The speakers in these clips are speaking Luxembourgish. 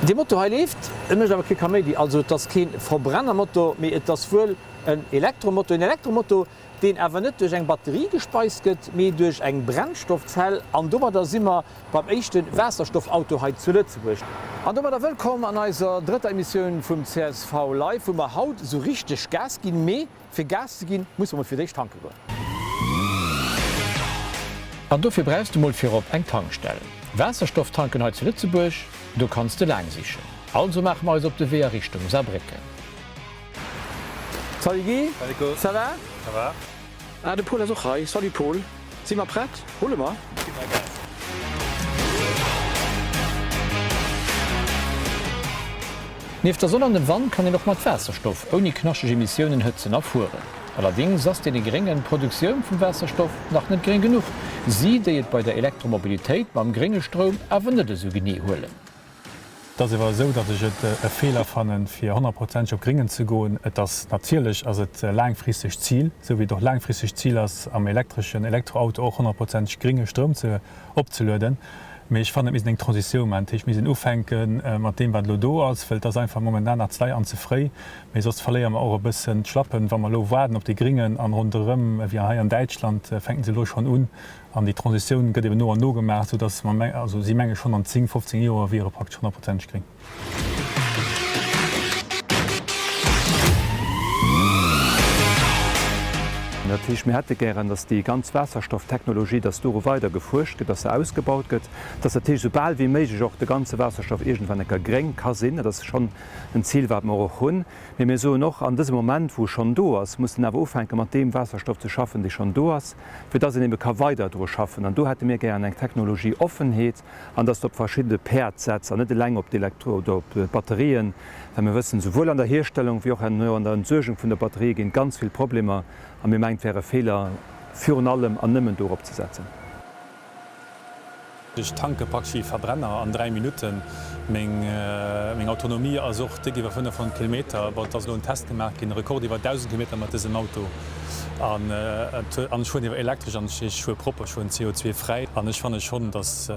Dee Motor hei leeft, e mécht awer kee Kaméidi. Also et ass kee Verbrennermotor, mee et ass wuel en Elektromotor. En Elektromotor, deen awer net duerch eng Batterie gespeist gëtt, mee duerch eng Brennstoffzell. An domadder si mer beim éischte Waasserstoffauto hei zu Lëtzebuerg. An domadder wëllkomm an eiser drëtter Emissioun vum csv Live, wou mer haut esou richteg Gas ginn. Mee fir Gas ze ginn, musse mer mol fir d'éischt tanke goen. An dofir brauchs de mol virop eng Tankstell. Waasserstofftanken hei zu Lëtzebuerg, do kanns de laang sichen. Also maache mer eis op de Wee a Richtung Saarbrécken. Salut Guy, ça va? Ça va. Ah, de Paul ass och hei. Salut Paul, si mer prett? Rulle mer? Gi mer Gas. Nieft der Sonn an dem Wand kann een och mat Waasserstoff ouni knaschteg Emissiounen hëtzen a fueren. Allerdéngs ass deene Gréngen d'Produktioun vum Waasserstoff nach net gréng genuch, si déi et bei der Elektromobilitéit mam grénge Stroum awer net esou genee huelen. Et ass ewer esou, datt ech et e Feeler fannen, fir honnertprozenteg op Gréngen ze goen. Et ass natierlech ass et laangfristeg d'Zil, esou wéi et och laangfristeg d'Zil ass, am elektreschen Elektroauto och honnertprozenteg grénge Stroum ze opzelueden. Mee ech fannen, et misst een eng Transitioun maachen. Dat heescht, mir missten ufänke mat deem, wat elo do ass, well et ass einfach momentan nach ze deier an ze fréi. Mee soss verléiere mer och e bëssen d'Schlappen, wa mer elo waarden op déi Gréngen an ronderëm, wéi hei an Däitschland fänken se elo schonn un, An déi Transitioun gëtt eben no an no gemaach, sou datt mer, also si menge schonn an 10, 15 Joer wiere praktesch honnertprozenteg gréng. Dat heescht, mir hätte gären, datt déi ganz Waasserstofftechnologie, datt doru weider gefuerscht gëtt, datt se ausgebaut gëtt, datt dat heescht esou bal wéi méiglech och de ganze Waasserstoff iergendwann eng Kéier gréng ka sinn. Dat ass schonn en Zil, wat mer och hunn. Mee mir soen och, an dësem Moment, wou e schonn do ass, muss en awer ufänke mat deem Waasserstoff ze schaffen, dee schonn do ass. fir dass een ebe ka weider dru schaffen. An do hätte mir gären eng Technologieoffenheet an dass de op verschidde Päerd setzt an net eleng op d'Elektro oder op d'Batterien, well mir wëssen, souwuel an der Hierstellung wéi och herno an der Entsuergung vun der Batterie ginn et ganz vill Problemer a mir mengen, et wär e Feeler, virun allem an nëmmen dorop ze setzen. Ech tanke praktesch wéi e Verbrenner an 3 Minutten. Meng Autonomie ass och déck iwwer 500 Kilometer. Bon, et ass elo en Test gemaach ginn, e Rekord iwwer 1.000 Kilometer mat dësem Auto. An ech fueren iwwer elektresch an ech fuere propper, ech fueren CO2 fräi. An ech fanne schonn, dass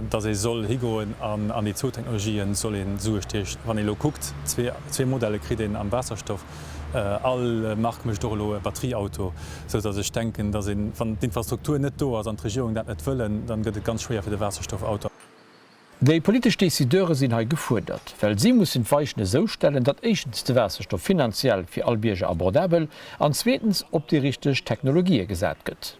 dass ee soll higoen an an déi zwou Technologien soll ee Sue stiechen. Wann ee elo kuckt, zwee Modelle kritt een am Waasserstoff. All Mark mécht och elo e Batterieauto, sou datt ech denken, datt een, wann d'Infrastruktur net do ass an d'Regierung dat net wëllen, dann gëtt et ganz schwéier fir de Waasserstoffauto. Déi politesch Decideure sinn hei gefuerdert, well si mussen d'Weichen esou stellen, datt éischtens de Waasserstoff finanziell fir all Bierger abordabel an zweetens op déi richteg Technologië gesat gëtt.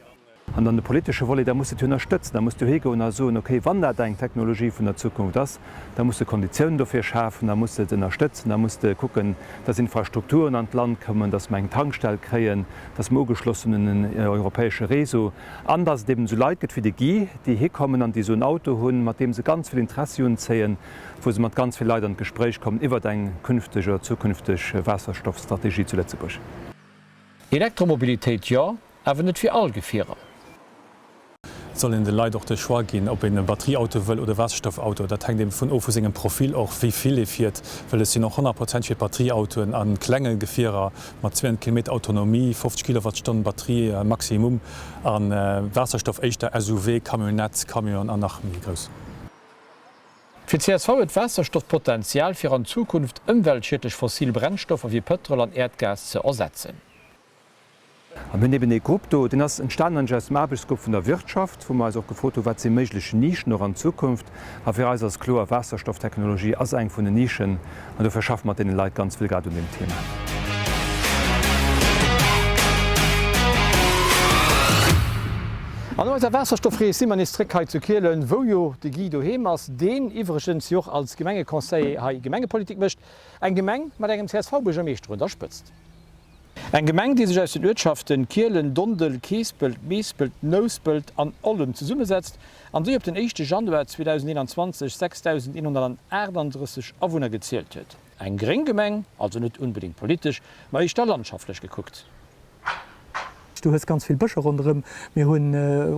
An dann de politesche Volet, da muss de et jo ënnerstëtzen, da muss de jo higoen a soen, okay, wann dat eng Technologie vun der Zukunft ass, da muss de Konditiounen dofir schafen, da muss de et ënnerstëtzen, da muss de kucken, dass Infrastrukturen an d'Land kommen, dass mer eng Tankstell kréien, dass mer ugeschloss sinn un en europäesche Réseau an dass et eben esou Leit gëtt wéi de Guy, déi hikommen an déi esou en Auto hunn, mat deem se ganz vill Interessi unzéien, wou se mat ganz vill Leit an d'Gespréich kommen iwwert eng künfteg oder zukünfteg Waasserstoffstrategie zu Lëtzebuerg. Elektromobilitéit jo, Awer net fir all Gefierer. Et soll een de Leit och de Choix ginn, ob een e Batterieauto wëll oder e Waasserstoffauto. Dat hänkt eben vun of vu sengem Profil och, wéi vill ee fiert. Well ech sinn och honnertprozenteg fir Batterieautoen a klenge Gefierer mat 200 Kilometer Autonomie, 50 Kilowattstonnen Batterie maximum, a Waasserstoff éischter SUV, Camionnette, Camion an nach méi grouss. Fir csv huet Waasserstoff d'Potenzial, fir an Zukunft ëmweltschiedlech fossil Brennstoffer wéi Pëtrol an Äerdgas ze ersetzen. A mir hunn eben ee Grupp do, deen ass entstanen eigentlech aus dem Aarbechtsgrupp vun der Wirtschaft, wou mer eis och gefrot hunn, wat si méiglech Nischen och an Zukunft. A fir eis ass kloer, Waasserstofftechnologie ass eng vun den Nischen an dofir schaffe mer mat deene Leit ganz vill grad un deem Thema. An no eiser Waasserstoffrees si mer nees zréck hei zu Kielen, wou jo de Guy doheem ass, deen iwwregens jo och als Gemengeconseiller hei Gemengepolitik mécht. Eng Gemeng mat engem CSV-Buergermeeschter un der Spëtzt. Eng Gemeng, déi sech aus den Uertschaften Kielen, Dondel, Keespelt, Meespelt, Nouspelt an Ollem zesummesetzt an déi op den éischte Januar 2021 6.138 Awunner gezielt huet. Eng gréng Gemeng, also net unbedéngt politesch, ma éischter landschaftlech gekuckt. Du hues ganz vill Bëscher ronderëm. Mir hu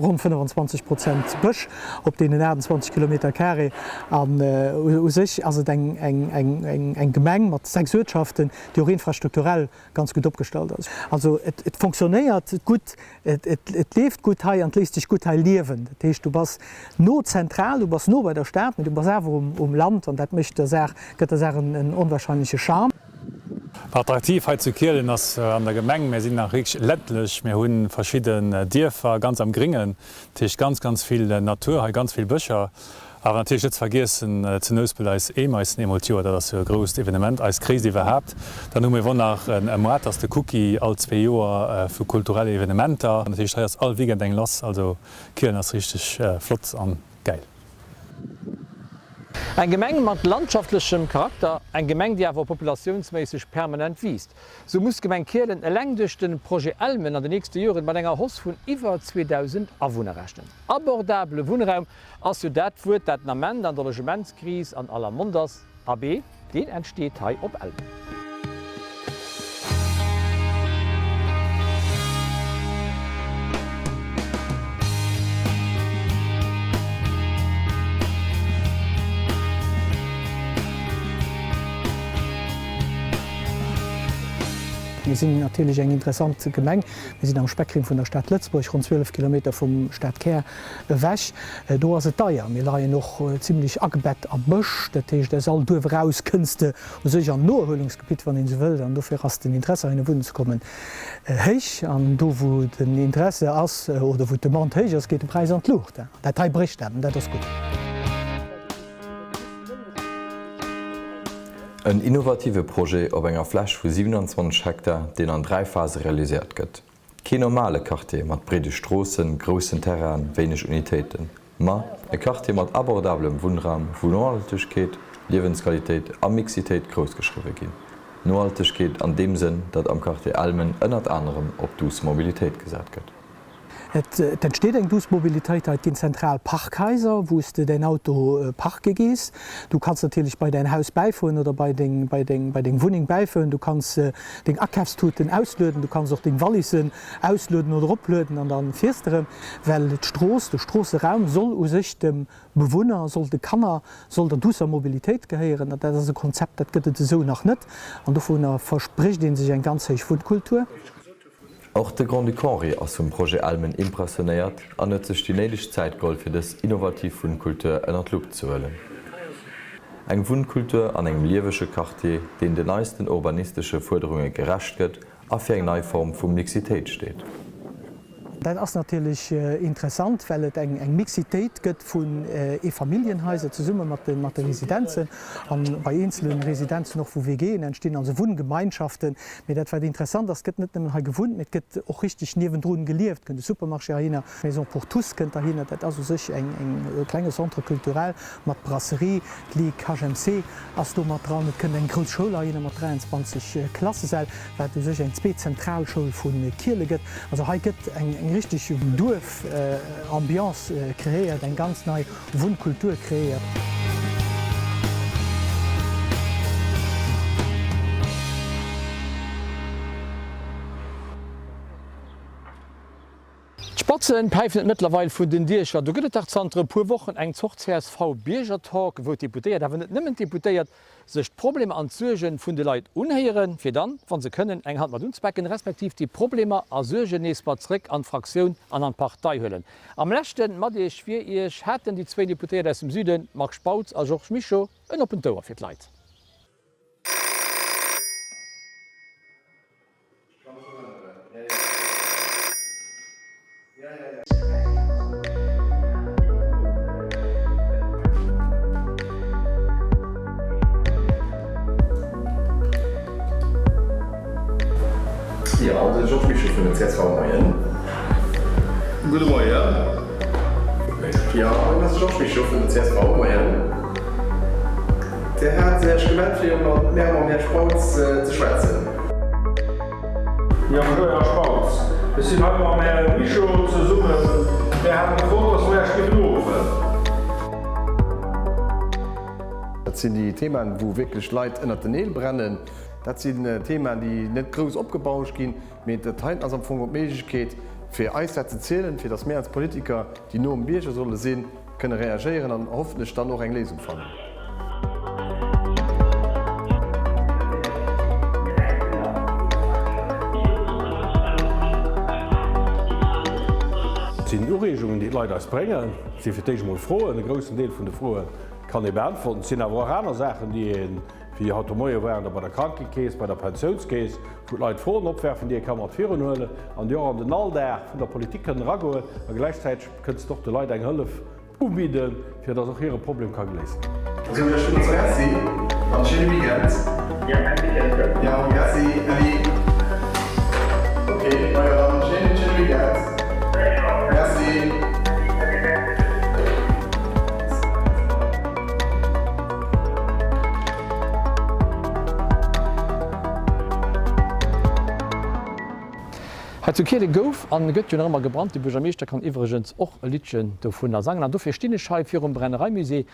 ronn 25 Prozent Bësch op deenen 28 Kilometer carré. An u sech ass et eng Gemeng mat 6 Uertschaften, déi och infrastrukturell ganz gutt opgestallt ass. Also et fonctionnéiert gutt, et leeft gutt hei an et léisst sech gutt hei liewen. Dat heescht, du bass no zentral, du bass no bei der Stad, mee du bass awer um Land an dat mécht der Saach, gëtt der Saach en onwahrscheinleche Charme. Attraktiv hei zu Kielen ass an der Gemeng, mir sinn nach richteg ländlech, mir hu verschidden Dierfer ganz am Gringen, dat heescht ganz, ganz vill Natur hei, ganz vill Bëscher. Awer natierlech net ze vergiessen zu Nouspelt eis Eemeissen eemol d'Joer, dat ass jo e grousst Evenement, eist gréisst iwwerhaapt. Dann hu mir wor nach e Moart, ass de Cookie, all zwee Joer fir kulturell Evenementer. Dat heescht hei ass all Weekend eng lass, also Kielen ass richteg flott an gäil. Eng Gemeng mat landschaftlechem Charakter, eng Gemeng déi awer populatiounsméisseg permanent wiisst. Sou muss d'Gemeng Kielen eleng duerch de Projet Elmen an de nächste Joren mat enger Hausse vun iwwer 2.000 Awunner rechnen. Abordabele Wunnraum Ass jo dat Wuert, dat den Ament an der Logementskris an aller Mond ass. Abee, deen entsteet hei op Elmen. Mir sinn natierlech eng interessant Gemeng. Mir sinn am Speckring vun der Stad Lëtzebuerg, ronn 12 Kilometer vum Stadkär. Ewech. Do ass et deier. Mir leien och zimlech agebett a Bësch. Dat heescht, aus all Duerf eraus kënns de u sech an Noerhuelungsgebitt, wann een esou wëllt. An dofir ass den Interesse, heihinne wunnen ze kommen, héich. An do, wou den Interesse ass oder wou d'Demande héich ass, geet de Präis an d'Luucht. An dat hei brécht dat, an dat ass gutt. En innovative Projet op enger Fläch vu 27 Hektar, deen an 3 Phase realiséiert gëtt. Keen normale Quartier mat breede Stroossen, groussen Terrainen, wéineg Unitéiten, ma e Quartier mat abordabelem Wunnraum, wou Nohaltegkeet, Liewensqualitéit a Mixitéit grouss geschriwwe ginn. Nohaltegkeet an deem Sënn, datt am Quartier Elmen ënnert anerem op duuss Mobilitéit gesat gëtt. Et entsteet eng douce Mobilitéit hei. Et ginn zentral Parkhaiser, wou s de däin Auto parke gees. Du kanns natierlech bei däin Haus bäifueren oder bei deng, bei deng, bei deng Wunneng bäifueren. Du kanns deng Akafstuten auslueden, du kanns och deng Wallissen auslueden oder oplueden an da fiers de erëm. Well d'Strooss, de Stroosseraum soll u sech dem Bewunner, soll de Kanner, soll der duusser Mobilitéit gehéieren. An dat ass e Konzept, dat gëtt et esou nach net. An dovunner versprécht ee sech eng ganz héich Wunnkultur. Och de Grand-Duc Henri ass vum Projet Elmen impressionéiert an huet sech déi néideg Zäit geholl fir dës innovativ Wunnkultur ënner d'Lupp ze huelen. Eng Wunnkultur an engem liewege Quartier, deen den neisten urbanistesche Fuerderunge gerecht gëtt a fir eng nei Form vu Mixitéit steet. Dat ass natierlech interessant, well et eng Mixitéit gëtt vun Eefamilljenhaiser zesumme mat de Residenzen a bei eenzele Residenzen och wou WGen entstinn, also Wunngemeinschaften. Mee dat wat interessant ass, et gëtt net nëmmen hei gewunnt, mee et gëtt och richteg niewendrun gelieft. Et kënnt e Supermarché heihinner, d'Maison pour tous kënnt derhinner. Dat ass u sech eng e klenge Centre culturel mat Brasserie, d'Ligue HMC ass do mat dran. Et kënnt eng grouss Schoul heihinner mat 23 Klassesäll, wat u sech eng zweet Zentralschoul vu Kiele gëtt. Also hei gëtt eng richteg Duerf-Ambiance kreéiert, eng ganz nei Wunnkultur kreéiert. D'Spatzen päifen et mëttlerweil vun den Diecher. Do gëtt et dach zanter e puer Wochen eng Zort CSV-Biergertalk, wou d'Deputéiert, awer net nëmmen d'Deputéiert, sech d'Problemer an d'Suergen vun de Leit unhéieren, fir dann, wa se kënnen, eng Hand mat unzepaken, respektiv déi Problemer a Suergen nees mat zréck an d'Fraktioun an an d'Partei huelen. Am leschten Mat Iech fir Iech haten déi zwéin Deputéiert aus dem Süden, Marc Spautz a Georges Mischo, en oppent Ouer fir d'Leit. Jo, de Georges Mischo vun der csv, Moien. Gudde Moien. Jo, hei ass de Georges Mischo vun der csv, Moien. Dir hat Iech gemellt fir mat mär a mam Här Spautz ze schwätzen. Jo, bonjour Här Spautz. Ech sinn hei mam Här Mischo zesummen. Mär haten gefrot, dass mer Iech géifen uruffen. Dat sinn déi Themaen, wou wierklech Leit ënnert den Neel brennen. Dat sinn Themaen, déi net grouss opgebauscht ginn, mee dat heiten ass am Fong och d'Méiglechkeet, fir eis dat ze zielen, fir datt mir als Politiker, déi no um Bierger solle sinn, kënne reagéieren an hoffentlech dann och eng Léisung fannen. Et sinn Ureegungen, déi d'Leit eis bréngen. Et si fir d'éischt emol Froen. E groussen Deel vun de Froe kann ee beäntworten. Et sinn awer och aner Saachen, déi ee wéi haut de Moie waren der bei der Krankekeess, bei der Pensiounskeess, wou d'Leit Froen opwerfen, déi ee ka mat virunhuelen an déi och an den Alldag vun der Politik kënnen eragoen. A gläichzäiteg kënnst de och de Leit eng Hëllef ubidden, fir datt och hire Problem ka geléist ginn. Da soen ech villmools Merci an e schéine Weekend. Jo, merci Äddi. Ok, majo dann schéine Weekend. Merci. Hei zu Kielen gouf an gëtt jo nach ëmmer gebrannt. De Buergermeeschter kann iwwregens och e Liddchen dovunner sangen. An dofir stinn ech hei virum Brennereimusée,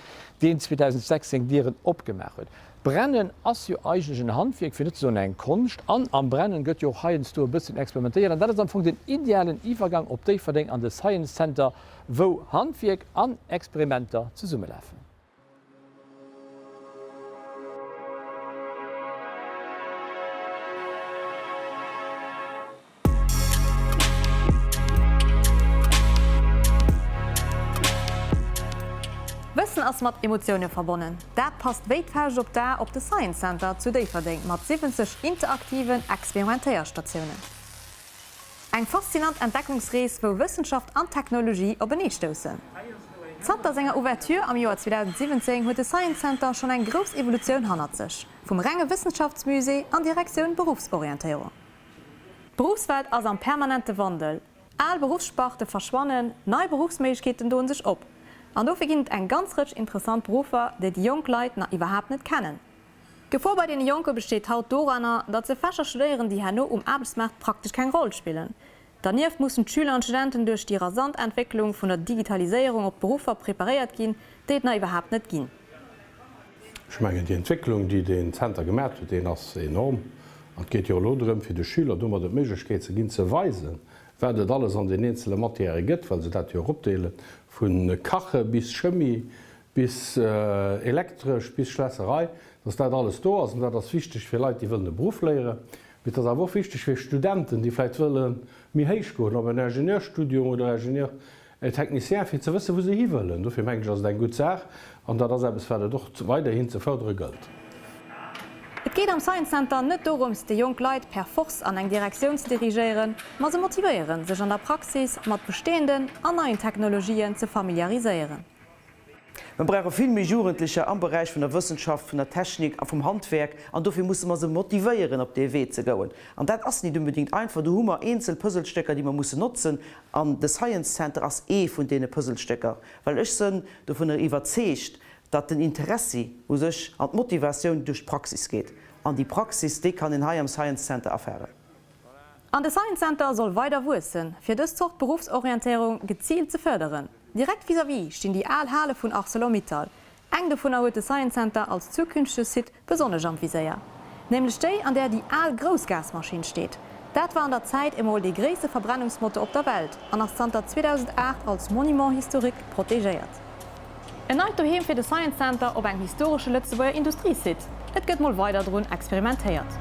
deen 2006 seng Dieren opgemaach huet. Brennen ass jo eigentlech en Handwierk, fir net ze soen eng Konscht. An am Brennen gëtt jo och heiansdo e bësschen experimentéiert. An dat ass am Fong den idealen Iwwergang op Déifferdeng an de Science Center, wou Handwierk an Experimenter zesummelafen. Wëssen ass mat Emotioune verbonnen. Dat passt wéi d'Fauscht op d'A op de Science Center zu Déifferdeng mat 70 interaktiven Experimentéierstatiounen. Eng faszinant Entdeckungsrees, wou Wëssenschaft an Technologie openee stoussen. Zanter senger Ouverture am Joer 2017 huet de Science Center schonn eng grouss Evolutioun hannert sech, vum renge Wëssenschaftsmusée an Direktioun Beruffsorientéierung. D'Beruffswelt ass am permanente Wandel, al Beruffssparte verschwannen, nei Beruffsméiglechkeeten doen sech op. An dofir ginn et eng ganz Rëtsch interessant Beruffer, déi déi jonk Leit nach iwwerhaapt net kennen. D'Gefor bei deene Jonke besteet haut doranner, datt se Fächer studéieren, déi herno um Aarbechtsmaart praktesch keng Roll spillen. Dernieft mussen d'Schüler an d'Studenten duerch déi rasant Entwécklung vun der Digitaliséierung op Beruffer preparéiert ginn, déi et nach iwwerhaapt net ginn. Ech mengen, déi Entwécklung, déi deen Zenter gemat huet, deen ass enorm. An et geet jo elo drëm, fir de Schüler domadder d'Méiglechkeet ze ginn, ze weisen, wat et alles an den eenzele Matièrë gëtt, well se dat jo eropdeelen, vu Kache bis Chemie, bis Elektresch, bis Schlässerei, dass dat alles do ass. An dat ass wichteg fir Leit, déi wëllen e Beruff léieren, mee et ass awer och wichteg fir Studenten, déi vläicht wëlle méi héich goen, op en Ingenieurstudium oder Ingénieur technicien, fir ze wëssen, wou se hiwëllen. Dofir mengen ech, ass et eng gutt Saach an dat ass eppes, wat et och weiderhin ze fërdere gëllt. Et geet am Science Center net dorëms, déi jonk Leit per force an eng Direktioun ze dirigéieren, ma se motivéieren, sech an der Praxis mat bestehenden an neien Technologien ze familiariséieren. Mer brauche vill méi Jugendlecher am Beräich vun der Wëssenschaft, vun der Technik a vum Handwerk, an dofir musse mer se motivéieren, op dee Wee ze goen. An dat ass nit unbedingt einfach. Do hu mer eenzel Puzzlestécker, déi mer mussen notzen, an de Science Center ass ee vun deene Puzzlestécker, well ech sënn dovunner iwwerzeegt, datt den Interessi u sech an d'Motivatioun duerch d'Praxis geet. An déi Praxis, déi kann een hei am Science Center erfaren. An de Science Center soll weider wuessen, fir dës Zort Beruffsorientéierung geziilt ze fërderen. Direkt vis-à-vis stinn déi al Hale vun Arcelor-Mittal. Eng dovunner huet de Science Center als zukünftege Site besonnesch am Viséier. Nämlech déi, an där déi al Groussgasmaschinn steet. Dat war an der Zäit emol dee gréisste Verbrennungsmotor op der Welt an ass zanter 2008 als Monument historique protegéiert. En neit Doheem fir de Science Center op engem historesche Lëtzebuerger Industriesite. Et gëtt mol weider drun experimentéiert.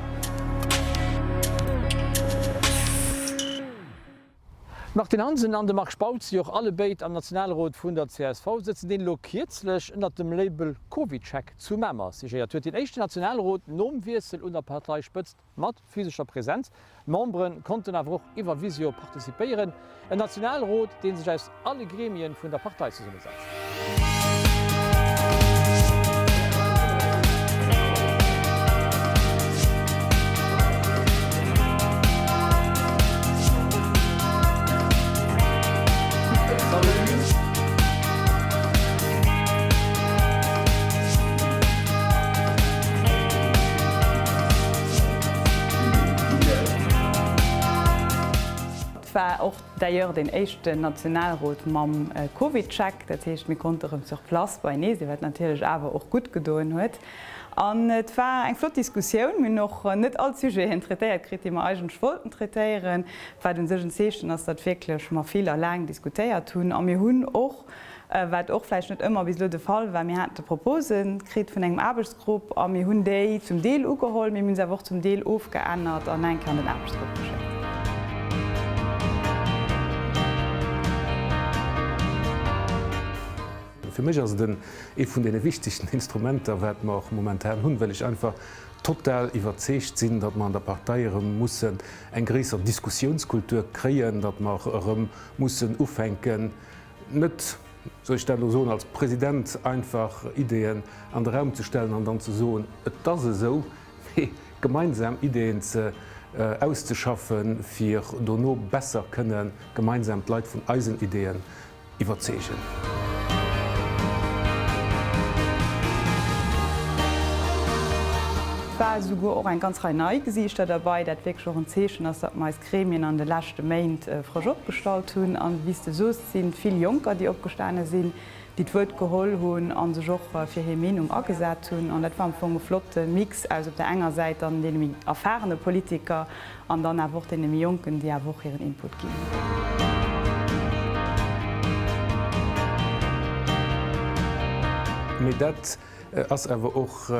D'Martine Hansen an de Marc Spautz, déi och allebéid am Nationalrot vun der csv sëtzen, deen elo kierzlech ënnert dem Label CovidCheck zu Mamer siegéiert huet, deen éischten Nationalrot nom Wiessel un der Parteispëtzt. Mat physescher Präsenz. D'Membere konnten awer och iwwer Visio participéieren. En Nationalrot, dee sech aus alle Gremien vun der Partei zesummesetzt. Et war och d'ailleurs deen éischten Nationalrot mam CovidCheck, dat heescht mir konnte rëm sur place beienee sinn, wat natierlech awer och gutt gedoen huet. An et war eng flott Diskussioun. Mir hunn och net all d'Sujeten traitéiert kritt, déi mer eigentlech wollten traitéieren, wat u sech en Zeechen ass, datt wierklech mer vill a laang diskutéiert hunn. A mir hunn och, wat och vläicht net ëmmer bis elo de Fall war, mir hate Propose kritt vun engem Aarbechtsgrupp a mir hunn déi zum Deel ugeholl, mee mir hunn se awer och zum Deel ofgeännert an eng Kéier an den Aarbechtsgrupp geschéckt. Fir mech ass et en ee vun deene wichtegsten Instrumenter, wat mer momentan hunn, well ech einfach total iwwerzeegt sinn, datt mer an der Partei erëm mussen eng gréisser Diskussiounskultur kréien, datt mer erëm mussen ufänken, net, soll ech dat elo soen, als President einfach Ideeën an de Raum ze stellen an dann ze soen, et ass esou, mee gemeinsam Ideeën ze auszeschaffen, fir dono besser kënne gemeinsam d'Leit vun eisen Ideeën iwwerzeegen. Et war esouguer och eng ganz Rei nei Gesiichter derbei, dat wierklech och en Zeechen ass, datt mer eis Gremien an de leschte Méint frësch opgestallt hunn. An wéi s de soos, et si vill Jonker, déi opgestane sinn, déi d'Wuert geholl hunn a sech och fir hir Meenung agesat hunn. An dat war am Fong e flotte Mix aus op der enger Säit dann deene méi erfarene Politiker an dann awer och deene méi Jonken, déi awer och hiren Input ginn hunn. Mee dat ass awer och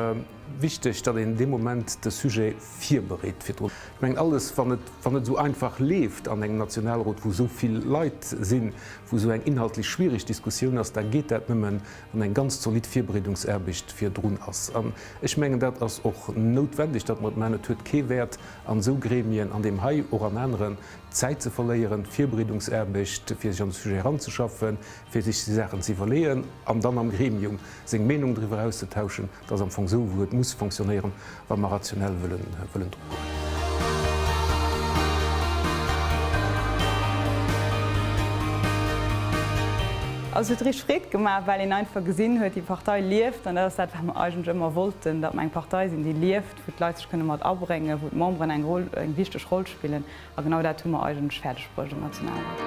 wichteg, datt een dee Moment de Sujet virbereet virdrun. Ech mengen, alles, wann et, wann et esou einfach leeft an engem Nationalrot, wou esou vill Leit sinn, wou esou eng inhaltlech schwierig Diskussioun ass, da geet dat nëmmen, wann eng ganz zolidd Virbereedungsaarbecht virdrun ass. An ech mengen, dat ass och noutwendeg, datt mer et maachen. Et huet kee Wäert, an esou Gremien, an deem hei, och an aneren, Zäit ze verléieren, Virbereedungsaarbecht, fir sech an de Sujet eranzeschaffen, fir sech déi Saachen ze iwwerleeën an dann am Gremium seng Meenung driwwer auszetauschen. Dat ass am Fong esou, wou et muss fonctionnéieren, wa mer rationell wëllen wëllen dru goen. Also et huet richteg Freed gemaach, well een einfach gesinn huet, déi Partei lieft. An dat ass dat, wat mer eigentlech ëmmer wollten, datt mer eng Partei sinn, déi lieft, wou d'Leit sech kënne mat abréngen, wou d'Memberen eng Roll, eng wichteg Roll spillen. A genau dat hu mer eigentlech fäerdeg bruecht am Nationalrot.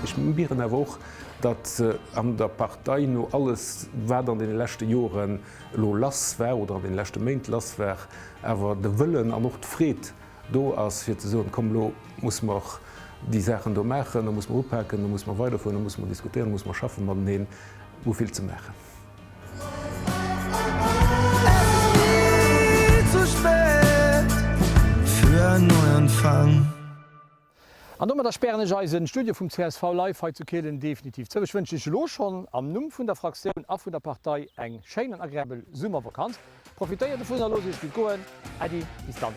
Ech mieren awer och, datt an der Partei no alles, wat an deene leschte Joren elo lass war oder an deene leschte Méint lass war, awer de Wëllen an och d'Freed do ass, fir ze soen, komm elo musse mer déi Saachen do maachen, elo musse mer upaken, elo musse mer weiderfueren, elo musse mer diskutéieren, elo musse mer schaffe mateneen, hu vill ze maachen. An domadder spären ech eisen Studio vum csv Live hei zu Kielen definitiv zou. Ech wënschen Iech elo schonn am Numm vun der Fraktioun a vun der Partei eng schéin an agreabel Summervakanz. Profitéiert dovun a loosst Iech gutt goen. Äddi, bis dann.